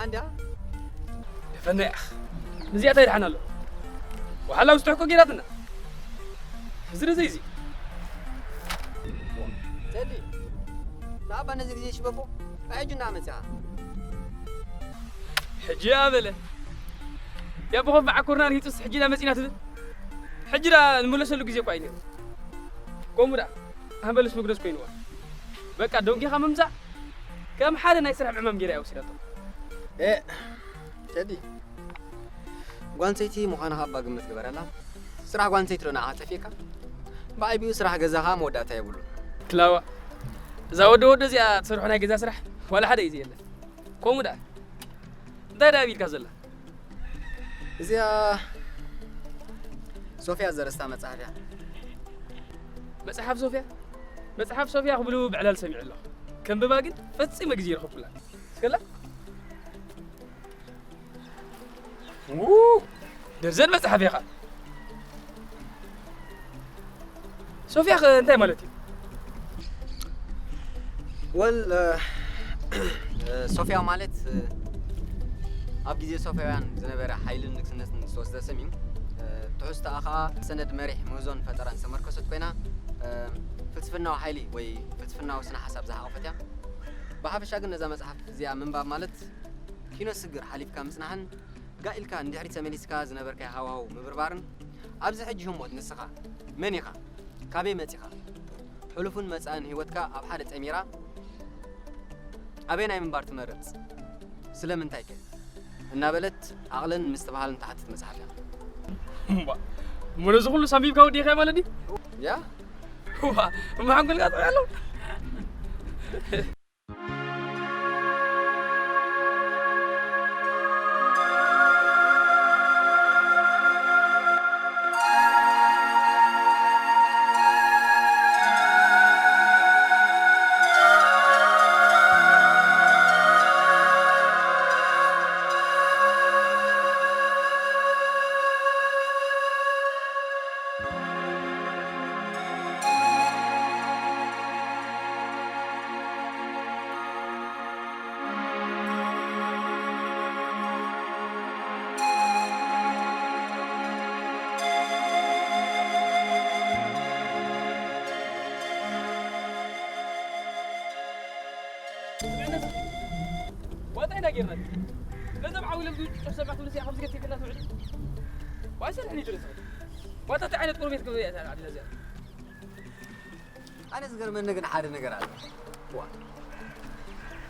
ኣንዳ ደፈና ያኽ። ንዚኣ እንታይ ደሓን ኣሎ? ወሓላ ውስጥ ሕቆ ጌራትና። እዚ ርዚ እዚ። ሰሊ፣ ንኣባ ነዚ ግዜ ሽበቦ፣ ኣይ ሕጂ እናመጽኣ። ሕጂ ኣበለ። ያ ብኾፍ መዓኮርና ርሂጹስ ሕጂ ዳ መጺና ትብል? ሕጂ ዳ ንመለሰሉ ግዜ እኳ እዩ ነይሩ። ከምኡ ዳ፣ ኣንበልስ መግደስ ኮይንዋ። በቃ ዶንጊኻ ምምጻእ ከም ሓደ ናይ ስራሕ ዕማም ጌራ እያ ወሲዳቶ። ኤ፣ ቴዲ፣ ጓንሰይቲ ምዃንኻ እባ ግምት ግበረላ። ስራሕ ጓንሰይቲ ዶ ንዓኻ ጠፊእካ? ብዓቢኡ ስራሕ ገዛኻ መወዳእታ የብሉን። ክላዋ፣ እዛ ወዲ ወዲ እዚኣ ትሰርሖ ናይ ገዛ ስራሕ ዋላ ሓደ እዩ የለን። ከምኡ ደኣ። እንታይ ደኣ ኢልካ ዘላ? እዚኣ ሶፍያ ዘርእስታ መጽሓፍ እያ። መጽሓፍ ሶፍያ? መጽሓፍ ሶፍያ ክብሉ ብዕላል ሰሚዐ ኣለኹ። ከንብባ ግን ፈጺመ ግዜ ይረኸብኩላ። እስከላ? ው! ደርዘን መጽሓፍ ኢኻ። ሶፍያ ኸ እንታይ ማለት እዩ? ወል፣ እ፣ እ፣ ሶፍያ ማለት፣ እ፣ ኣብ ግዜ ሶፍያውያን ዝነበረ ሓይልን ንግስነትን ዝተወስደ ስም እዩ። እ፣ ትሕዝቶኣ ኸኣ ሰነድ መሪሕ ምህዞን ፈጠራን ዝተመርኮሰት ኮይና፣ እ፣ ፍልስፍናዊ ሓይሊ ወይ ፍልስፍናዊ ስነ ሓሳብ ዝሓቖፈት እያ። ብሓፈሻ ግን ነዛ መጽሓፍ እዚኣ ምንባብ ማለት ኪኖ ስግር ሓሊፍካ ምጽናሕን ጋእ ኢልካ ንድሕሪት ተመሊስካ ዝነበርካዮ ሃዋህው ምብርባርን ኣብዚ ሕጂ ህሞት ንስኻ መን ኢኻ? ካበይ መጺኻ? ሕሉፍን መጻእን ህይወትካ ኣብ ሓደ ጠሚራ ኣበየናይ ምንባር ትመርጽ? ስለምንታይ ከ? እናበለት ዓቕልን ምስትብሃልን ትሓትት መጽሓፍ እያ። እምባ፣ እሞ ነዚ ኩሉ ኣንቢብካ ወዲእካዮ ማለት ድዩ? ያ። እዋ፣ እሞ ሓንጎልካ ጥዑይ ኣሎ። ዋታ ኢና ጌርና። ገንዘብ ዓው ኢሎም ዝውጭ ጨፍ ሰባት ትብልስ እያ፣ ከምዚ ገቲርክና ትውዕል። ዋይ፣ ሰልሕኒ ትብል ትኽእል። ዋታ፣ እንታይ ዓይነት ቁርቤት ክብያ እያ ዓድና እዚኣ? ኣነ ዝገርመኒ ግን ሓደ ነገር ኣሎ። ዋ።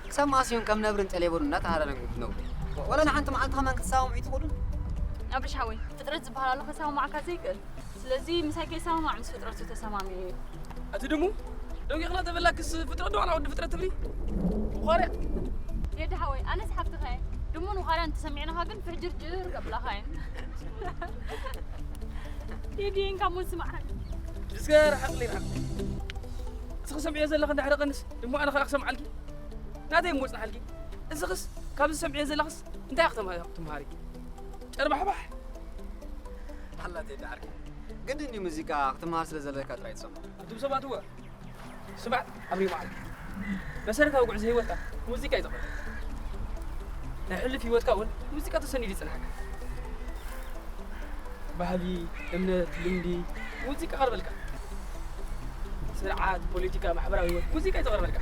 ክሳብ መኣስ እዮም ከም ነብርን ጠሌቦን እናተሃራረሙ ዝነብሩ? ዋላ ንሓንቲ መዓልቲ ከማን ክትሰማምዑ ኣይትኽእሉን? ኣብርሽ ሓወይ፣ ፍጥረት ዝበሃል ኣሎ ከሰማምዓካ ዘይክእል። ስለዚ ምሳይ ከይሰማማዕ ምስ ፍጥረቱ ተሰማሚዑ እዩ። ኣቲ ድሙ፣ ደንጊኽና ተበላክስ ፍጥረት ዶ ዋላ ወዲ ፍጥረት ትብሊ? ውኻርያ። ቴዲ ሓወይ፣ ኣነስ ሓፍትኻ እየ። ድሙን ውኻርያን እንተሰሚዕናኻ ግን ፍሕጅርጅር ከብላኻ እየን። ቴዲ፣ እንካ ሞት ስማዕ። እስከ ርሓቕ ኢለ ርሓቕ። እስኺ ሰምዕዮ ዘለኺ እንዳሕረቐንስ፣ ድሞ ኣነ ኸኣ ክሰምዓልኪ? ናተይ እሞ ጽንሓልኪ። እስኽስ ካብዚ ሰምዕዮ ዘለኽስ እንታይ ኢኺ ተማ-፣ ትምሃሪ? ጨርባሕባሕ። ሓላ ቴዲ ዓርከይ። ግድን ድዩ ሙዚቃ ክትምሃር ስለ ዘለካ ጥራይ ትሰምዖ? ኣቱም ሰባት እወ። ስማዕ፣ ኣብሪ መዓል። መሰረታዊ ጉዕዞ ህይወትካ ሙዚቃ እዩ ዘቕርብ። ናይ ሕሉፍ ህይወትካ እውን ሙዚቃ ተሰኒዱ ይጽንሓካ። ባህሊ፣ እምነት፣ ልምዲ፣ ሙዚቃ ቀርበልካ። ስርዓት፣ ፖለቲካ፣ ማሕበራዊ ህይወት፣ ሙዚቃ እዩ ዘቕርበልካ።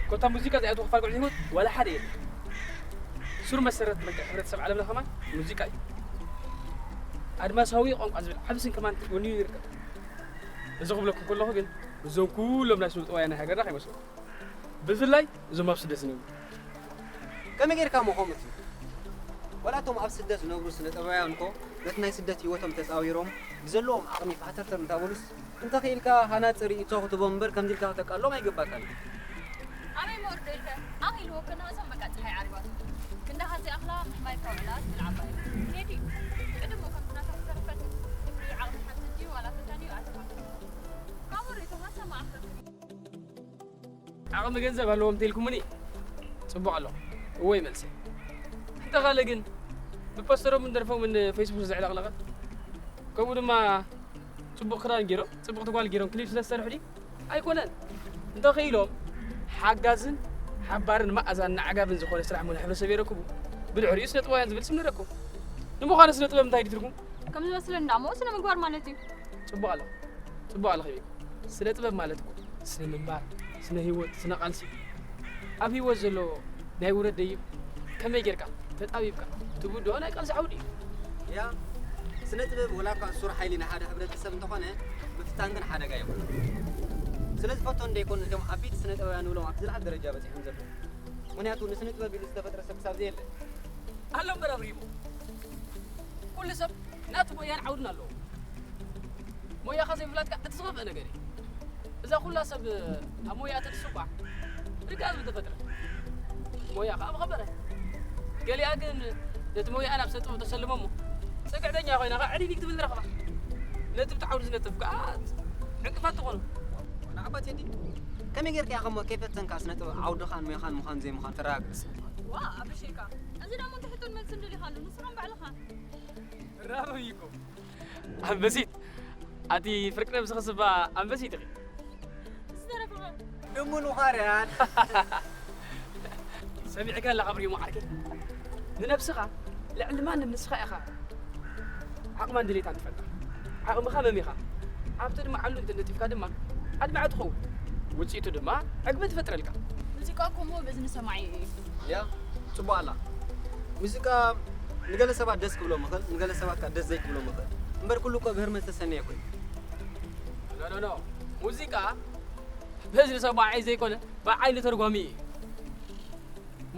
ኮታ ሙዚቃ ዘይኣትዎ ክፋል ጉዕዞ ህይወት ዋላ ሓደ የለን። ሱር መሰረት በቃ ሕብረተሰብ ዓለምና ከማን ሙዚቃ እዩ። ኣድማሳዊ ቋንቋ ዝብል ዓቢ ስም ከማን ወኒኑ ይርከብ። እዚ ክብለኩም ከለኹ ግን እዞም ኩሎም ናይ ስነ ጥበባውያን ናይ ሃገርና ከይመስለኩም። ብፍላይ እዞም ኣብ ስደት ዝነብሩ። ከመይ ጌርካ እሞ ከምኡ ትብል? ዋላ እቶም ኣብ ስደት ዝነብሩ ስነ ጥበባውያን እኮ ነቲ ናይ ስደት ህይወቶም ተጻዊሮም ብዘለዎም ዓቕሚ ፋሕተርተር እንታበሉስ እንተኽኢልካ ሃናጺ ርእይቶ ክትቦም እምበር ከምዚ ኢልካ ክተቃልሎም ኣይግባእካን እዩ። ኣበይ መወርዶ ኢልካ ኣኺልዎ ከናህሶም በቃ ጸሓይ ዓሪባቶ። ክንዳኻ ዘይኣኽላ ምሕማይ ከውዕላ ትብል ዓባይ። ቴዲ፣ ቅድሞ ከምቲ ናትካ ዝተረፈት ትብሪ ዓቕሚ ሓንቲ ድዩ ዋላ ፈታኒ እዩ ኣትማ። ካብ ወሬቶም ኣሰማዕኽን። ዓቕሚ ገንዘብ ኣለዎም እንተኢልኩምኒ ጽቡቕ ኣሎ። እወ እዩ መልሰይ። እንተኻለ ግን ብፖስተሮምን ደርፎምን ፌስቡክ ዘዕለቕለቐ፣ ከምኡ ድማ ጽቡቕ ክዳን ገይሮም፣ ጽቡቕቲ ጓል ገይሮም ክሊፕ ስለ ዝሰርሑ ድዩ? ኣይኮነን። እንተኽኢሎም ሓጋዝን ሓባርን መኣዛን ንዓጋብን ዝኾነ ስራሕ ሙን ሕብረተሰብ የረክቡ። ብድሕሪኡ ስነ ጥበባውያን ዝብል ስም ንረክቡ። ንምዃኑ ስነ ጥበብ እንታይ ድዩ ትርጉም? ከም ዝመስለኒ ደኣ እሞ ስነ ምግባር ማለት እዩ። ጽቡቕ ኣሎ። ጽቡቕ ኣለኺ ቤቢ። ስነ ጥበብ ማለት እኮ ስነ ምግባር፣ ስነ ህይወት፣ ስነ ቃልሲ፣ ኣብ ህይወት ዘሎ ናይ ውረድ ደይብ ከመይ ጌርካ ተጣቢብካ ትብድሆ ናይ ቃልሲ ዓውዲ እዩ። ያ፣ ስነ ጥበብ ወላ እኳ እሱር ሓይሊ ናይ ሓደ ሕብረተሰብ እንተኾነ፣ ምፍታን ግን ሓደጋ የብሉን። ስለ ዝፈቶ እንደ ይኮን እቶም ዓበይቲ ስነ ጥበባውያን ንብሎም ኣብ ዝለዓለ ደረጃ በጺሖም ዘለዉ። ምኽንያቱ ንስነ ጥበብ ኢሉ ዝተፈጥረ ሰብ ክሳብ ዘየለ። ኣሎ እምበር ኣብሪሙ። ኩሉ ሰብ ናቱ ሞያን ዓውድን ኣለዎ። ሞያኻ ዘይፍላጥካ እቲ ዝኸፍአ ነገር እዩ። እዛ ኩላ ሰብ ኣብ ሞያ ተትስቋዕ ርግኣት ምተፈጥረ። ሞያኻ ኣብ ኸበረ። ገሊኣ ግን ነቲ ሞያኣ ናብ ስነ ጥበብ ተሰልሞ እሞ፣ ጽግዕተኛ ኮይና ኸዓ ዕድጊ ክትብል ንረኽባ። ነቲ ብቲ ዓውዲ ዝነጥፍ ከኣ ዕንቅፋት ትኾኖ። ንዓባ ቴዲ፣ ከመይ ጌርካ ኢኻ እሞ ከይፈተንካ ስነ ጥበብ ዓውድኻን ሞያኻን ምዃን ዘይምዃን ተረጋግጽ? ዋ፣ ኣብርሸይካ። እዚ ደሞ እንተ ሕቶን መልስን ደሊኻሉ፣ ንስኻ ባዕልኻ። ራበይ እኮ። ኣንበሲት፣ ኣቲ ፍርቂ ነብስኺ ስባ ኣንበሲት ኢኺ። ዝተረፈኸ? እሙን ውኻርያን። ሰሚዕካ ኣለኻ ብሪሞ ዓርከይ። ንነብስኻ ልዕሊ ማንም ንስኻ ኢኻ ዓቕማን ድሌታን ትፈልጣ። ዓቕምኻ መሚኻ ኣብቲ ድማ ዓሉ እንተነጢፍካ ድማ ኣድማዒ ትኸውን። ውፅኢቱ ድማ ዕግበት ይፈጥረልካ። ሙዚቃ እኮ እሞ በዚ ንሰማዒ እዩ። ያ፣ ጽቡቕ ኣላ። ሙዚቃ ንገለ ሰባት ደስ ክብሎም ይኽእል፣ ንገለ ሰባት ከኣ ደስ ዘይክብሎም ይኽእል። እምበር ኩሉ እኮ ብህርመት ዝተሰነየ እኮ እዩ። ኖ፣ ኖ፣ ኖ። ሙዚቃ በዚ ንሰማዒ ዘይኮነ ብዓይኒ ተርጓሚ እዩ።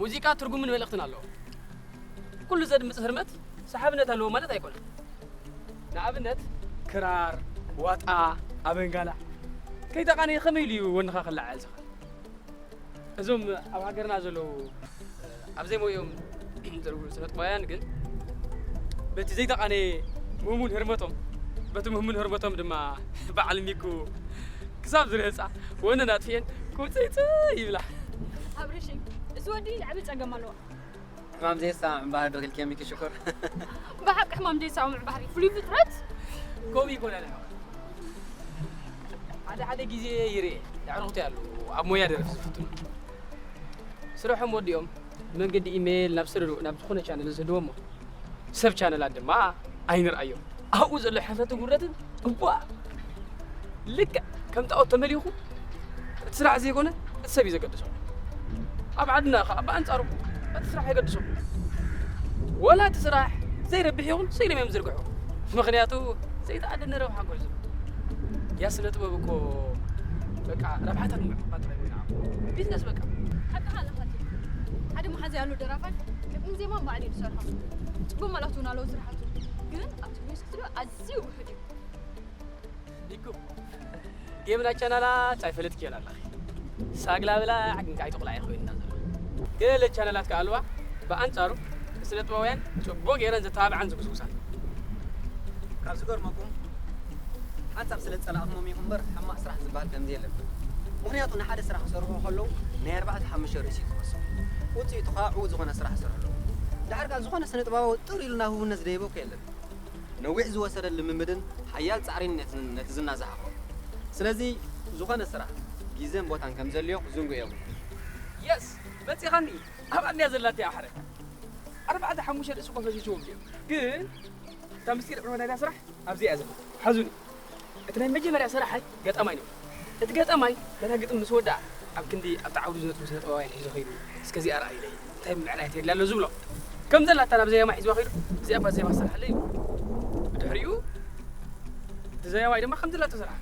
ሙዚቃ ትርጉምን መልእኽትን ኣለዎ። ኩሉ ዘድምጽ ህርመት ሰሓብነት ኣለዎ ማለት ኣይኮነን። ንኣብነት ክራር፣ ዋጣ፣ ኣበንጋላ ከይተቓነየ ከመይ ኢሉ እዩ ወንኻ ክለዓል ዝኽእል? እዞም ኣብ ሃገርና ዘለዉ ኣብ ዘይሞይኦም ዘለዉ ስነጥበባውያን ግን በቲ ዘይተቓነየ ምህሙን ህርመቶም፣ በቲ ምህሙን ህርመቶም ድማ በዓል ሚኩ ክሳብ ዝረህጻ ወነን ኣጥፊኤን ክውጽኢት ይብላ። ኣብርሽ፣ እዚ ወዲ ዓቢ ጸገም ኣለዎ። ሕማም ዘየስታምዕ እምበኣር ዶ ክልኪ ሚኪ ሽኮር? ብሓቂ ሕማም ዘይሰማምዕ ባህሪ፣ ፍሉይ ፍጥረት። ከምኡ ይኮነ። ሓደ ሓደ ግዜ ይርኤ፣ የዕሩኽቲ ኣለዉ ኣብ ሞያ ደረፍ ዝፍትኑ። ስርሖም ወዲኦም መንገዲ ኢሜይል ናብ ስርድኡ ናብ ዝኾነ ቻነል ዝህድዎ እሞ ሰብ ቻነላት ድማ ኣይንርኣዮም። ኣብኡ ዘሎ ሕፍረትን ውርደትን እባ ልክዕ ከም ጣዖት ተመሊኹ እቲ ስራሕ ዘይኮነ እቲ ሰብ እዩ ዘገድሶ። ኣብ ዓድና ኸዓ ብኣንጻሩ እቲ ስራሕ የገድሶ። ወላ እቲ ስራሕ ዘይረብሕ ይኹን ስኢኖም እዮም ዝዝርግሑ። ምኽንያቱ ዘይተኣደነ ረብሓ ጉዕዞ። ያ ስነ ጥበብ እኮ በቃ ረብሓታት ምዕቋብ ጥራይ ኮይና። ቢዝነስ በቃ። ሓቅኻ ኣለኻ ቴዲ። ሓደ መሓዛ ያሉ ደራፋይ ግጥምን ዜማን ባዕሉ እዩ ዝሰርሖ። ጽቡቕ መልእኽቲ እውን ኣለዎ ስራሓቱ። ግን ኣብቲ ሚውዚክ ስቱዲዮ ኣዝዩ ውሑድ እዩ። ኒኩ፣ ጌምና ቻናላት ኣይፈለጥክዮን ኣለኺ። ሳግላ ብላዕ ግን ከኣ ኣይትቑላዕ ኮይንና ዘሎ። ገለ ቻናላት ከኣ ኣለዋ፣ ብኣንጻሩ ስነ ጥበባውያን ጽቡቕ ገይረን ዘተባብዓን ዝጉስጉሳን። ካብ ዝገርመኩም፣ ሓንሳብ ስለ ዝጸላእኹሞም ኢኹም እምበር፣ ሕማቕ ስራሕ ዝበሃል ከምዚ የለን። ምኽንያቱ ንሓደ ስራሕ ክሰርሑ ከለዉ ናይ ኣርባዕተ ሓሙሽተ ርእሲ እዩ ዝወስድ። ውጽኢቱ ከኣ ዕዉት ዝኾነ ስራሕ ይሰርሑ ኣለዉ። ደሓር ከኣ ዝኾነ ስነ ጥበባዊ ጥር ኢሉ ናብ ህቡብነት ዝደይቦ እኮ የለን። ነዊሕ ዝወሰደ ልምምድን ሓያል ጻዕርን ነቲ፣ ነቲ ዝና ዝሃቦ። ስለዚ ዝኾነ ስራሕ ግዜን ቦታን ከም ዘድልዮ ክዝንግዑ የብሉን። የስ፣ መጺኻኒ። ኣብኣ እንድያ ዘላትያ ኣሕረ። ኣርባዕተ ሓሙሽተ ርእሲ እኮ ፈሲስዎም ድዮም። ግን እታ ምስጢር ዕወት ናይታ ስራሕ ኣብዚኣ እያ ዘላ። ሓዙኒ። እቲ ናይ መጀመርያ ሰራሓይ ገጣማይ ነይሩ። እቲ ገጣማይ ነታ ግጥም ምስ ወድኣ፣ ኣብ ክንዲ ኣብቲ ዓውዲ ዝነጥፉ ስነ ጥበባውያን ሒዙ ኸይዱ፣ "እስከ እዚኣ ርኣዩለይ፣ እንታይ ምዕራይ ተድልያ ኣሎ?" ዝብሎ። ከም ዘላታ ናብ ዘያማይ ሒዝዋ ኸይዱ፣ "እዚኣ እባ ዜማ ስርሓለይ" ይብሎ። ብድሕሪኡ፣ እቲ ዘያማይ ድማ ከም ዘላቶ ሰራሓ።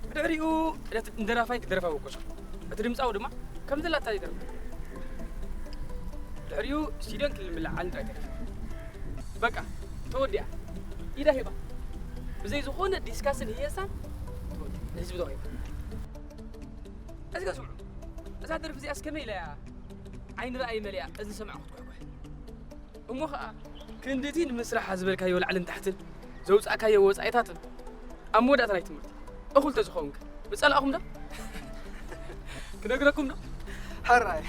ብድሕሪኡ፣ ነቲ ንደራፋይ ክደርፋ ወቀሶ። እቲ ድምጻዊ ድማ ከም ዘላታ ይደርፍ። ድሕሪኡ ስቱድዮን ክልል ምልዓልን ጥራይ ተሪፉ። በቃ፣ ተወዲኣ። ኢዳ ሂባ። ብዘይ ዝኾነ ዲስካስን ህየሳን ተወዲኣ። ንህዝቢ ተዋሂባ። እዚ ጋር ስምዑ። እዛ ደርፊ እዚኣስ ከመይ ኢላ እያ ዓይኒ ረኣይ መሊኣ እዝኒ ሰማዒ ክትኩሕኩሕ? እሞ ኸኣ ክንድቲ ንምስራሓ ዝበልካዮ ላዕልን ታሕትን ዘውጻእካዮ ወጻኢታትን ኣብ መወዳእታ ናይ ትምህርቲ እኹል ተዝኸውን ከ ምጸላእኹም ዶ? ክነግረኩም ዶ? ሕራይ።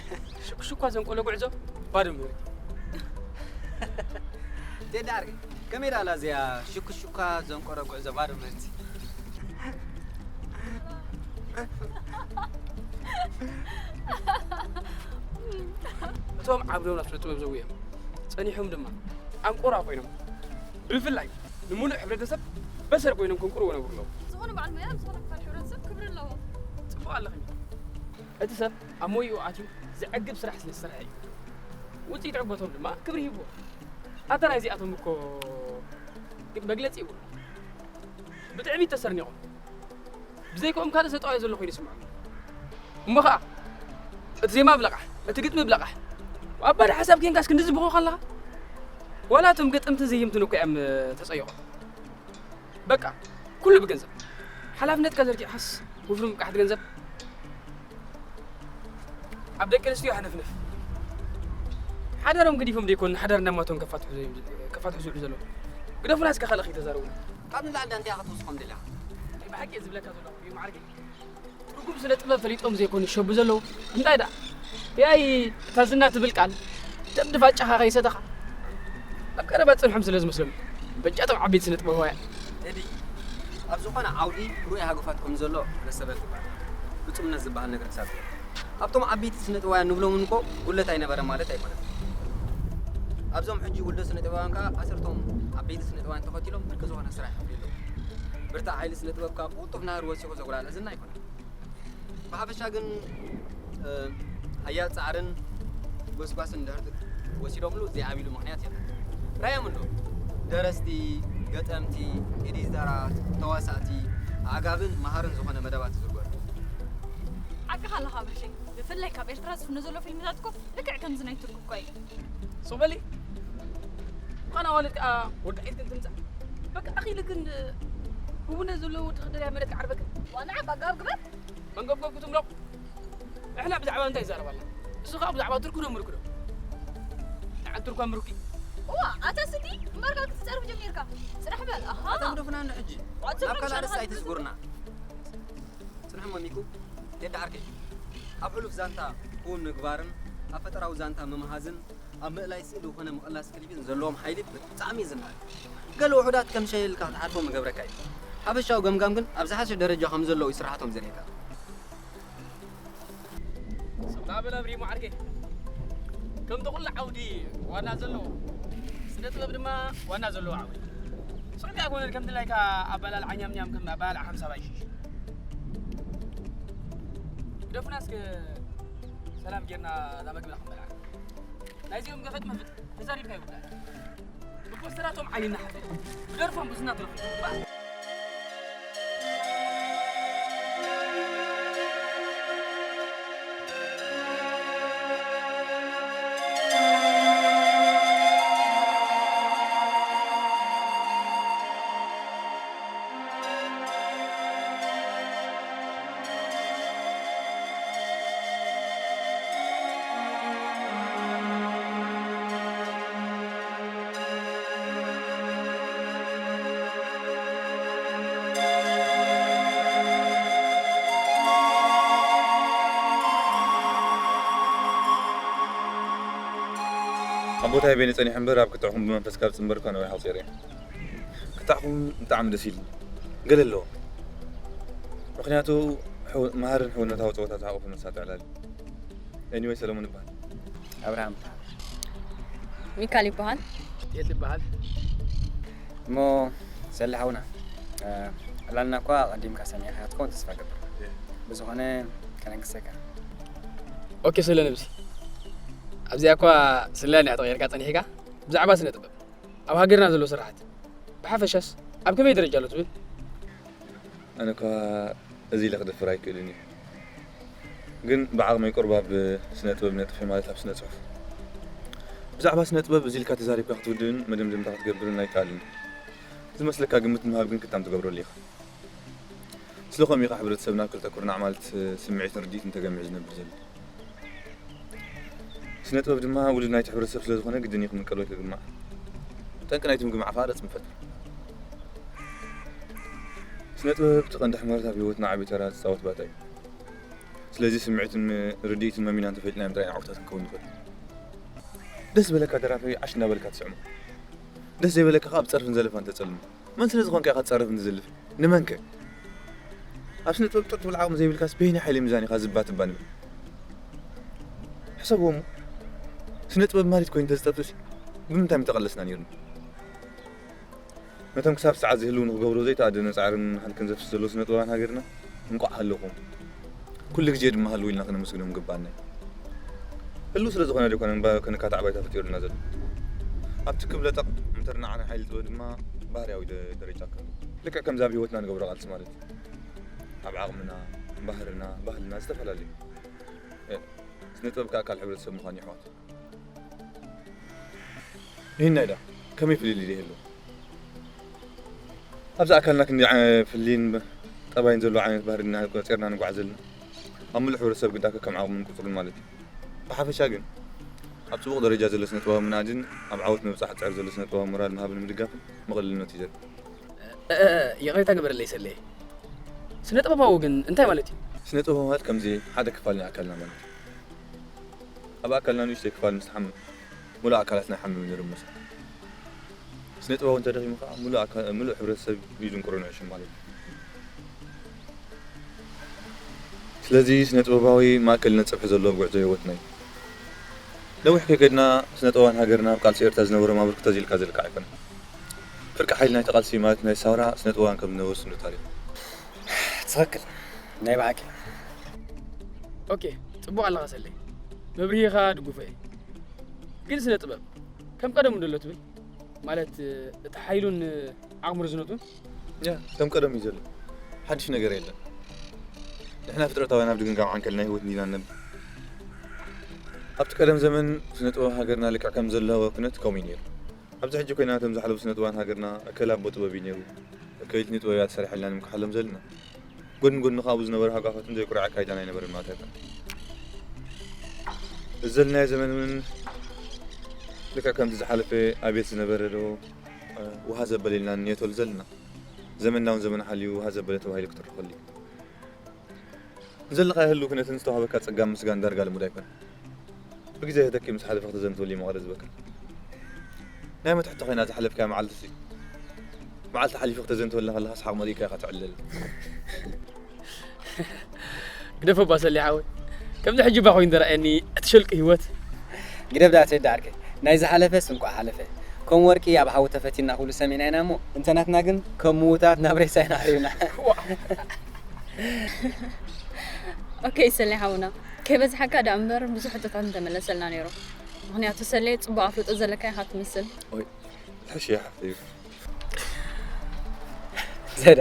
ሽኩሽኳ ዘንቆሎ ጉዕዞ ባዶ ምህርቲ። ቴዲ ዓርከይ፣ ከመይ ደኣ ኣላ እዚኣ ሽኩሽኳ ዘንቆሎ ጉዕዞ ባዶ ምህርቲ? እቶም ዓብዶም ናብ ስነ ጥበብ ዘውዮም ጸኒሖም ድማ ኣንቆራ ኮይኖም፣ ብፍላይ ንምሉእ ሕብረተሰብ በሰር ኮይኖም ክንቅርዎ ነብሩ ኣለዉ። ዝኾነ በዓል ሞያ ኣብ ዝኾነ ክፋል ሕብረተሰብ ክብሪ ኣለዎ። ጽቡቕ ኣለኺ። እቲ ሰብ ኣብ ሞይኡ ኣትዩ ዘዕግብ ስራሕ ስለ ዝሰርሐ እዩ። ውጽኢት ዕግበቶም ድማ ክብሪ ይህብዎ። ኣታ ናይዚኣቶም እኮ መግለጺ ይብሉ። ብትዕቢት ተሰርኒቖም። ብዘይክኦም ካልእ ሰጠዋዮ ዘሎ ኮይኑ ይስምዖም። እሞ ኸኣ እቲ ዜማ ብለቓሕ፣ እቲ ግጥሚ ብለቓሕ። ኣብ ባዶ ሓሳብ ኬንካስ ክንድዚ ብኾ ከለኻ? ዋላ እቶም ገጠምትን ዘየምትን እኮ እዮም ተጸይቖም። በቃ ኩሉ ብገንዘብ። ሓላፍነትካ ዘርጊሕካስ ወፍሪ ምብቃሕ ገንዘብ ኣብ ደቂ ኣንስትዮ ሃነፍነፍ። ሓዳሮም ገዲፎም ደይኮኑ ሓዳር እናማቶም ከፋትሑ ዘይ-፣ ከፋትሑ ዝውዕሉ ዘለዉ። ግደፉና እስከ ካልእ ከይተዛረቡና። ካብ ንላዕሊ ዳንታ ኢኻ ክትወስኾም ደሊኻ? ናይ ብሓቂ እየ ዝብለካ ዘለኹ እዩ ማዕርገይ። ትርጉም ስነ ጥበብ ፈሊጦም ዘይኮኑ ይሸቡ ዘለዉ። እንታይ ደኣ? ያይ እታ ዝና ትብል ቃል ደብድብ ኣጫኻ ከይሰተኻ ኣብ ቀረባ ጽንሖም ስለ ዝመስሎም በጃቶም ዓበይቲ ስነ ጥበባውያን። ቴዲ፣ ኣብ ዝኾነ ዓውዲ ርኡይ ሃገፋት ከም ዘሎ ክሕሰበሉ ይግባእ። ፍጹምነት ዝበሃል ነገር ክሳብ ዘሎ። ኣብቶም ዓበይቲ ስነ ጥበባውያን ንብሎም እኮ ጉድለት ኣይነበረን ማለት ኣይኮነን። ኣብዞም ሕጂ ውልዶ ስነ ጥበባውያን ከኣ ኣሰርቶም ዓበይቲ ስነ ጥበባውያን ተኸቲሎም ብርቂ ዝኾነ ስራሕ ይኸፍሉ ኣለዉ። ብርታዕ ሓይሊ ስነ ጥበብ ከኣ ብቕልጡፍ ናህሪ ወሲኹ ዘጉላልዕ ዝና ኣይኮነን። ብሓፈሻ ግን፣ እ፣ ሓያል ጻዕርን ጎስጓስን እንድሕር ወሲዶምሉ ዘይዓብይሉ ምኽንያት የለን። ራእዮም ኣሎ። ደረስቲ፣ ገጠምቲ፣ ኤዲተራት፣ ተዋሳእቲ፣ ኣዕጋብን መሃርን ዝኾነ መደባት ይዝርግሑ። ሓቅኻ ኣለኻ ብርሸይ። ብፍላይ ካብ ኤርትራ ዝፍኖ ዘሎ ፊልምታት እኮ ልክዕ ከምዚ ናይ ቱርኪ እኮ እዩ። ሱቕ በሊ። ምዃና ዋለት ከኣ ወዲ ዒድ ግን ትምጻእ። በቃ ኣኺሉ ግን ህውነ ዘለዎ ወዲ ክደልያ መሬት ክዓርበክን። ዋና ዓባ ጋብ ግበር። መንገብገብ ክትምሎ። ንሕና ብዛዕባ እንታይ ይዛረብ ኣላ? እሱ ኸኣ ብዛዕባ ቱርኪ ዶ ምርኪ ዶ? ንዓል ቱርኳ ምርኪ። እዋ፣ ኣታ ስዲ፣ እምበርካ ክትጸርፍ ጀሚርካ። ጽናሕ በል። ኣሃ። ኣታ ግደፉና እንዶ ሕጂ። ዋት ናብ ካልእ ርእሲ ኣይትስጉርና። ጽንሕ መሚኩ፣ ቴዲ ዓርከይ። ኣብ ሕሉፍ ዛንታ ክውን ምግባርን ኣብ ፈጠራዊ ዛንታ ምምሃዝን ኣብ ምእላይ ስእሊ ኮነ ምቕላስ ክሊፕን ዘለዎም ሓይሊ ብጣዕሚ እዩ ዝነኣድ። ገለ ውሑዳት ከም ሸይልካ ክትሓልፎም ይገብረካ እዩ። ሓፈሻዊ ገምጋም ግን ኣብ ዝሓሸ ደረጃ ከም ዘለዉ እዩ ስራሓቶም ዘርእየካ። ሰብና በል ኣብሪሙ ዓርከይ። ከምቲ ኩሉ ዓውዲ ዋና ዘለዎ፣ ስነ ጥበብ ድማ ዋና ዘለዎ ዓውዲ። ስዑድ ኣይኮነን ከምቲ ናይካ ኣባላል ዓኛምኛም ከም ኣባላል ሓምሳ ባይሽሽ። ግደፉና እስከ ሰላም ጌርና እዛ መግብና ክንበልዓ። ናይዚኦም ገፈጥ መፍጥ ተዛሪብካ ይውዳእ። ብፖስተራቶም ዓይንና ሓፍጥ፣ ብደርፎም ብዙና ትረፍ። ኣቦታይ በይነ ጸኒሐ እምበር ኣብ ክትዕኹም ብመንፈስ ካብ ጽንበርካ ነዊሕ ኣቑጺረ እየ። ክጣዕኹም ብጣዕሚ ደስ ኢሉኒ። ገለ ኣለዎ። ምኽንያቱ ሕው-፣ መሃርን ሕውነታዊ ጸወታ ዝሓቖፈ መሳጢ ዕላል እዩ። ኤኒወይ ሰለሙን ይበሃል። ኣብርሃም ይበሃል። ሚካል ይበሃል። ቴድ ይበሃል። እሞ ሰለ ሓውና፣ እ፣ ዕላልና እኳ ኣቐዲምካ ሰሚዕካ ክትከውን ተስፋ እገብር። ብዝኾነ ከነግሰካ። ኦኬ ሰለ ነብሲ። ኣብዚኣ እኳ ስለላ እያ ተቐይርካ ጸኒሕካ። ብዛዕባ ስነ ጥበብ ኣብ ሃገርና ዘሎ ስራሓት ብሓፈሻስ ኣብ ከመይ ደረጃ ኣሎ ትብል? ኣነ እኳ እዚ ኢለ ክደፍር ኣይክእልን እየ። ግን ብዓቕመይ ቁሩብ ኣብ ስነ ጥበብ ነጥፍ እየ፣ ማለት ኣብ ስነ ጽሑፍ። ብዛዕባ ስነ ጥበብ እዚ ኢልካ ተዛሪብካ ክትውድእን መደምደምታ ክትገብርን ኣይከኣልን እዩ። ዝመስለካ ግምት ምሃብ ግን ክታም ትገብረሉ ኢኻ። ስለ ከምኡ ኢኻ ሕብረተሰብና ኣብ ክልተ ኩርናዕ ማለት ስምዒትን ርድኢትን ተገሚዑ ዝነብር ዘሎ። ስነ ጥበብ ድማ ውሉድ ናይቲ ሕብረተሰብ ስለ ዝኾነ ግድን እዩ ክምቀል ወይ ክግማዕ። ጠንቂ ናይቲ ምግማዕ ከኣ ረጽሚ ፈጥር። ስነ ጥበብ እቲ ቀንዲ ሕመረት ኣብ ህይወትና ዓቢ ተራ ዝጻወት ባእታ እዩ። ስለዚ ስምዒትን ርድኢትን መሚና እንተፈሊጥናዮም ጥራይ ኢና ዕዉታት ክንከውን ንኽእል። ደስ ዝበለካ ደራፊ ዓሽ እናበልካ ትስዕሞ። ደስ ዘይበለካ ከኣ ብጸርፍን ዘለፋን ተጸልሞ። መን ስለ ዝኾንካ ኢኻ ትጸርፍን ትዝልፍን? ንመንከ? ኣብ ስነ ጥበብ ጥር ትብል ዓቕሚ ዘይብልካስ በየናይ ሓይሊ ሚዛን ኢኻ ዝባ ትባ ንብል? ሕሰብዎ እሞ፣ ስነ ጥበብ ማለት ኮይኑ እንተዝጠፍእሲ ብምንታይ ምተቐለስና ነይርና? ነቶም ክሳብ ሰዓት ዝህልው ንክገብሮ ዘይተኣደነ ጻዕርን ሃልክን ዘፍስስ ዘሎ ስነ ጥበባን ሃገርና እንቋዕ ሃለኹም። ኩሉ ግዜ ድማ ሃልው ኢልና ክነመስግኖም ግባና እዩ። ህልው ስለ ዝኾነ ዶ ኣይኮነን ባ-፣ ክንካታዕ ባይታ ፈጢሩልና ዘሎ? ኣብቲ ክብለ ጠቕ ምትርናዕና ሓይሊ ጥበብ ድማ ባህርያዊ ደ-፣ ደረጃ ከም ልክዕ ከምዚ ኣብ ህይወትና ንገብሮ ቃልሲ ማለት እዩ። ኣብ ዓቕምና፣ ባህርና፣ ባህልና ዝተፈላለዩ። እ፣ ስነ ጥበብ ከኣ ኣካል ሕብረተሰብ ምዃን እዩ ኣሕዋት። ይህናይ ዳ ከመይ ፍልልይ ይህሉ? ኣብዚ ኣካልና ክንዲ ዓ-፣ ፍልይን ብ-፣ ጠባይን ዘሎ ዓይነት ባህሪ ኢና ቆጺርና ንጓዓዝ ዘለና። ኣብ ምሉእ ሕብረተሰብ ግን ዳ ከከም ዓቕሙን ቁጽሩን ማለት እዩ። ብሓፈሻ ግን ኣብ ጽቡቕ ደረጃ ዘሎ ስነ ጥበባዊ ምንኣድን ኣብ ዓወት ንምብጻሕ ዝጽዕር ዘሎ ስነ ጥበባዊ ሞራል ምሃብን ምድጋፍን መቐልልነት እዩ ዘርኢ። እ፣ እ፣ እ፣ ይቕሬታ ግበረለይ ሰለየ። ስነ ጥበባዊ ግን እንታይ ማለት እዩ? ስነ ጥበብ ማለት ከምዚ ሓደ ክፋል ናይ ኣካልና ማለት እዩ። ኣብ ኣካልና ንእሽተይ ክፋል ምስ ተሓምም፣ ሙሉእ ኣካላትና ይሓምም እዩ ነይሩ መሰል። ስነ ጥበባዊ እንተደኺሙ ከኣ ሙሉእ ኣካ-፣ ሙሉእ ሕብረተሰብ እዩ ዝንቅሮ ንዕሽም ማለት እዩ። ስለዚ ስነ ጥበባዊ ማእከልነት ጸፍሒ ዘለዎ ጉዕዞ ህይወትና እዩ። ነዊሕ ከይከድና ስነ ጥበባውያን ሃገርና ኣብ ቃልሲ ኤርትራ ዝነበሮም ኣበርክቶ እዚ ኢልካ ዝልካዕ ኣይኮነን። ፍርቂ ሓይሊ ናይቲ ቃልሲ ማለት ናይ ሳውራ ስነ ጥበባውያን ከም ዝነበሩ ስንዱ ታሪኽ። ትኽክል። ናይ ብሓቂ። ኦኬ፣ ጽቡቕ ኣለኻ ሰለይ። መብርሂኻ ድጉፎ እየ። ግን ስነ ጥበብ ከም ቀደሙ ዶ ኣሎ ትብል? ማለት እቲ ሓይሉን ዓቕሚ ርዝነቱን? ያ፣ ከም ቀደም እዩ ዘሎ። ሓድሽ ነገር የለን። ንሕና ፍጥረታውያን ኣብ ድግምጋም ዓንከል ናይ ህይወት እንዲና ንነብር። ኣብቲ ቀደም ዘመን ስነ ጥበብ ሃገርና ልክዕ ከም ዘለዎ ኩነት ከምኡ እዩ ነይሩ። ኣብዚ ሕጂ ኮይና እቶም ዝሓለፉ ስነ ጥበባን ሃገርና እከለ ኣቦ ጥበብ እዩ ነይሩ፣ እከሊት ንጥበብ እያ ትሰርሕ ኢልና ንምክሓሎም ዘለና። ጎድን ጎድኑ ካብኡ ዝነበረ ሃጓፋትን ዘይቁሩዕ ኣካይዳን ኣይነበረን ማለት ኣይኮነን። እዚ ዘለናዮ ዘመን እውን ልክዕ ከምቲ ዝሓለፈ ኣቤት ዝነበረ ዶ፣ እ፣ ውሃ ዘበለ ኢልና ንንየተሉ ዘለና። ዘመንና እውን ዘመን ሓልዩ ውሃ ዘበለ ተባሂሉ ክትረኸሉ እዩ። ዘለኻዮ ህሉው ኩነትን ዝተዋህበካ ጸጋን ምስጋን ዳርጋ ልሙድ ኣይኮነን። ብግዜ ተተኪኡ ምስ ሓለፈ ክተዘንትወሉ እዩ መቐረት ዝበካ። ናይ መትሕቶ ኮይና ዝሓለፍካያ መዓልቲ ሲ፣ መዓልቲ ሓሊፉ ክተዘንትወላ ከለኻ ሰሓቕ መሊእካ ኢኻ ትዕለል። ግደፎ ባሰሊ ሓወይ። ከምዚ ሕጂ እባ ኮይኑ ዝረኣየኒ እቲ ሸልቂ ህይወት። ግደፍ ደኣ ተዳ ዓርከይ። ናይ ዝሓለፈስ እንቋዕ ሓለፈ። ከም ወርቂ ኣብ ሓዊ ተፈቲና ክብሉ ሰሚዕና ኢና እሞ፣ እንተ ናትና ግን ከም ምዉታት ናብ ሬሳ ኢና ዓሪብና። ኦኬ፣ ሰሌ ሓውና፣ ከይበዝሓካ ደኣ እምበር ብዙሕ ሕቶታት እንተመለሰልና ነይሩ። ምኽንያቱ ሰሌ፣ ጽቡቕ ኣፍልጦ ዘለካ ኢኻ ትመስል። ኦይ፣ ሕሽ እያ ሓፍተይ። ዘዳ፣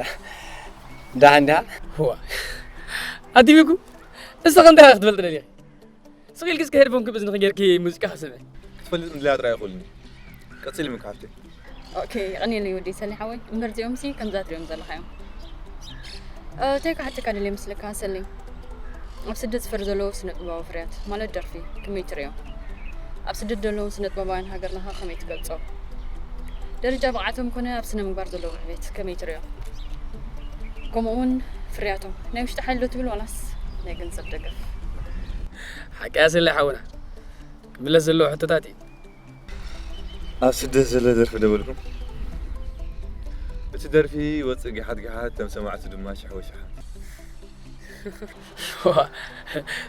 ደሓን ዲኻ? ዋ፣ ኣዲቢኩ፣ ንስኻ እንታይ ኢኻ ክትፈልጥ ደሊኻ? ስቕ ኢልኪ እስከ ሄድፎንኪ ብእዝንኺ ጌርኪ ሙዚቃ ስምዒ። ክትፈልጥ ምድላያ ጥራይ ኣይኽእልን እዩ። ቀጽሊ ምካ ሓፍተይ። ኦኬ፣ የቐንየለይ ወዲ ሰሌ ሓወይ። እምበር እዚኦም ሲ ከምዛ ትሪኦም ዘለኻ እዮም። እ፣ እንታይ ክሓተካ ደልየ መስለካ ሰሌ? ኣብ ስደት ዝፈሪ ዘለዉ ስነ ጥበባዊ ፍርያት፣ ማለት ደርፊ፣ ከመይ ትሪኦ? ኣብ ስደት ዘለዉ ስነ ጥበባውያን ሃገርና ኸ ከመይ ትገልጾ? ደረጃ ብቕዓቶም ኮነ ኣብ ስነ ምግባር ዘለዎም ዕቤት ከመይ ትሪኦ? ከምኡ እውን ፍርያቶም ናይ ውሽጢ ሓይሊ ዶ ትብል ዋላስ ናይ ገንዘብ ደገፍ? ሓቂ እያ ሰሌ ሓውና። ክምለስ ዘለዎ ሕቶታት እዩ። ኣብ ስደት ዘሎ ደርፊ ዶ በልኩም? እቲ ደርፊ ይወጽእ ጊሓት ጊሓት፣ እቶም ሰማዕቱ ድማ ሽሕ ወሽሓት። ዋ፣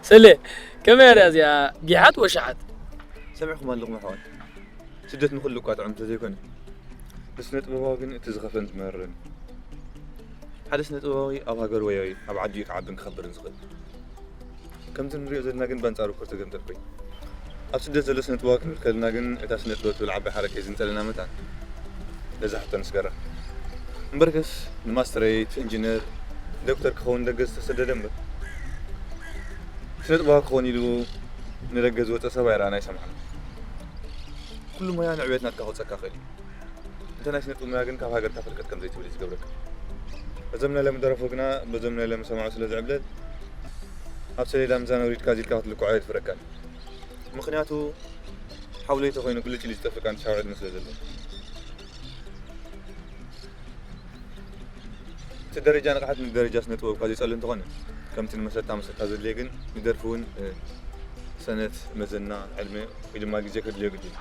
ሰሌ፣ ከመይ እያ እዚኣ ጊሓት ወሽሓት? ሰሚዕኩም ኣለኹም ኣሕዋት። ስደት ንኹሉ እኳ ጥዑም እንተዘይኮነ፣ ንስነ ጥበባዊ ግን እቲ ዝኸፍአን ዝመርርን። ሓደ ስነ ጥበባዊ ኣብ ሃገሩ ወይ ኣብ ዓዲኡ ክዓብን ክኸብርን ዝኽእል። ከምዚ ንሪኦ ዘለና ግን በንጻሩ እኮ ዝተገምጠል ኮይኑ። ኣብ ስደት ዘሎ ስነ ጥበባዊ ክንብል ከለና ግን እታ ስነ ጥበብ ትብል ዓባይ ሓረግ ከይዝንጠለና መታን ነዛ ሕቶ ንስገራ። እምበርከስ ንማስተሬት፣ ኢንጂነር፣ ዶክተር ክኸውን ደገ ዝተሰደደ እምበር ስነ ጥበባዊ ክኸውን ኢሉ ንደገ ዝወጸ ሰብ ኣይረኣና ኣይሰማዕና። ኩሉ ሞያ ንዕቤት ናትካ ከውጸካ ይኽእል እዩ። እንተ ናይ ስነ ጥበብ ሞያ ግን ካብ ሃገርካ ፍልቀት ከም ዘይትብል እዩ ዝገብረካ። በዞም ናይ ሎሚ ደረፎ ግና በዞም ናይ ሎሚ ሰማዑ ስለ ዝዕብለል ኣብ ሰሌዳ ሚዛን ኣውሪድካ ዚልካ ክትልክዖ ኣየድፍረካን። ምኽንያቱ ሓው ለይቲ ኮይኑ ብልጭ ኢሉ ዝጠፍእ ቃንጫ ሻውዒ ዕድመ ስለ ዘለዎ። እቲ ደረጃ ንቕሓት ንደረጃ ስነ ጥበብ እኳ ዘይጸሉ እንተኾነ፣ ከምቲ ንመሰጣ መሰጣ ዘድልየ ግን ንደርፊ እውን፣ እ፣ ሰነት፣ መዘና፣ ዕድመ ወይ ድማ ግዜ ከድልዮ ግድን እዩ።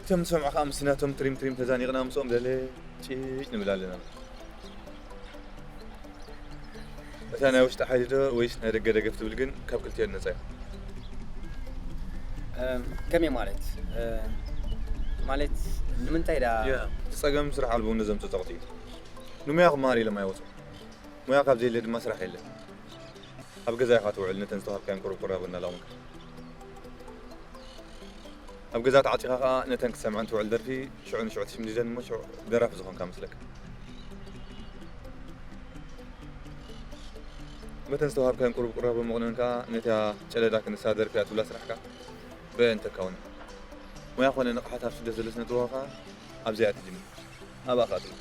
እቶም ንሰምዖ ከዓ ምስቲ ናቶም ትሪም ትሪም ተዛኒቕና ምስኦም ለለ ጭጭ ንብል ኣለና። እታ ናይ ውሽጢ ሓይሊ ዶ ወይስ ናይ ደገ ደገፍ ትብል ግን ካብ ክልቲኦን ነጻ እያ። ከመይ ማለት ማለት ንምንታይ ዳ እቲ ጸገም ስራሕ ኣልቦነት ዘምጽእ ጸቕጢ እዩ። ንሙያ ክመሃር ኢሎም ኣይወጹን። ሙያ ካብ ዘየለ ድማ ስራሕ የለን። ኣብ ገዛ ኢኻ ትውዕል፣ ነተን ዝተዋሃብካየን ቁሩብ ቁራብ እናላቑምካ። ኣብ ገዛ ተዓጺኻ ኸኣ ነተን ክትሰምዐን ትውዕል ደርፊ ሽዑ ንሽዑ ትሽምዲደን እሞ ሽዑ ደራፊ ዝኾንካ መስለካ። በተን ዝተዋሃብካየን ቁሩብ ቁራብ መቑነን ከኣ ነታ ጨለዳ ክንሳ ደርፊ እያ ትብላ ስራሕካ ብእንተካውን። ሞያ ኮነ ንቕሓት ኣብ ስደት ዘሎ ስነ ጥበባ ከኣ ኣብዚኣ ትጅምር። ኣብኣ ከኣ ትብል።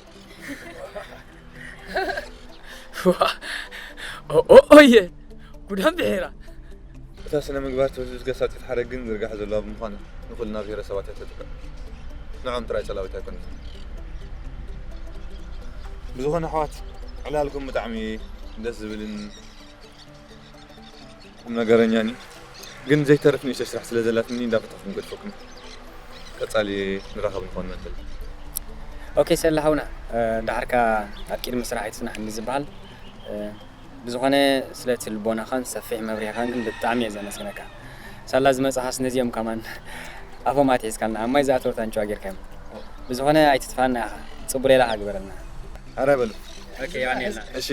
ኦየ ጉዳም ብሔራ እታ ስነ ምግባር ትብል ዝገሳጢት ሓረግ ግን ዝርጋሐ ዘለዋ ብምዃና ንኹልና ብሄረሰባት እያ ተጥቅዕ። ንዖም ጥራይ ጸላዊት ኣይኮነትን። ብዝኾነ ኣሕዋት ዕላልኩም ብጣዕሚ ደስ ዝብልን ቁም ነገረኛን እዩ። ግን ዘይተርፍ ንእሽተይ ስራሕ ስለ ዘላትኒ እንዳፈተኹም ገድፈኩም። ቀጻሊ ንራኸብ ንኾን መበል። ኦኬ ሰላ ሓውና ዳሕርካ ኣብ ቅድሚ ስራሕ ኣይትጽናሕ እንዲ ዝበሃል ብዝኾነ ስለቲ ልቦናኻን ሰፊሕ መብሪህኻን ግን ብጣዕሚ እየ ዘመስግነካ። ሳላ ዝመጽኻስ ነዚኦም ከማን ኣፎም ኣትሒዝካልና ኣብ ማይ ዝኣተወት ኣንጭዋ ጌርካዮም። ብዝኾነ ኣይትጥፋና ኢኻ። ጽቡቅ ሌላ ግበረልና። ኣረ በሉ። ኦኬ የቀንየልና። እሺ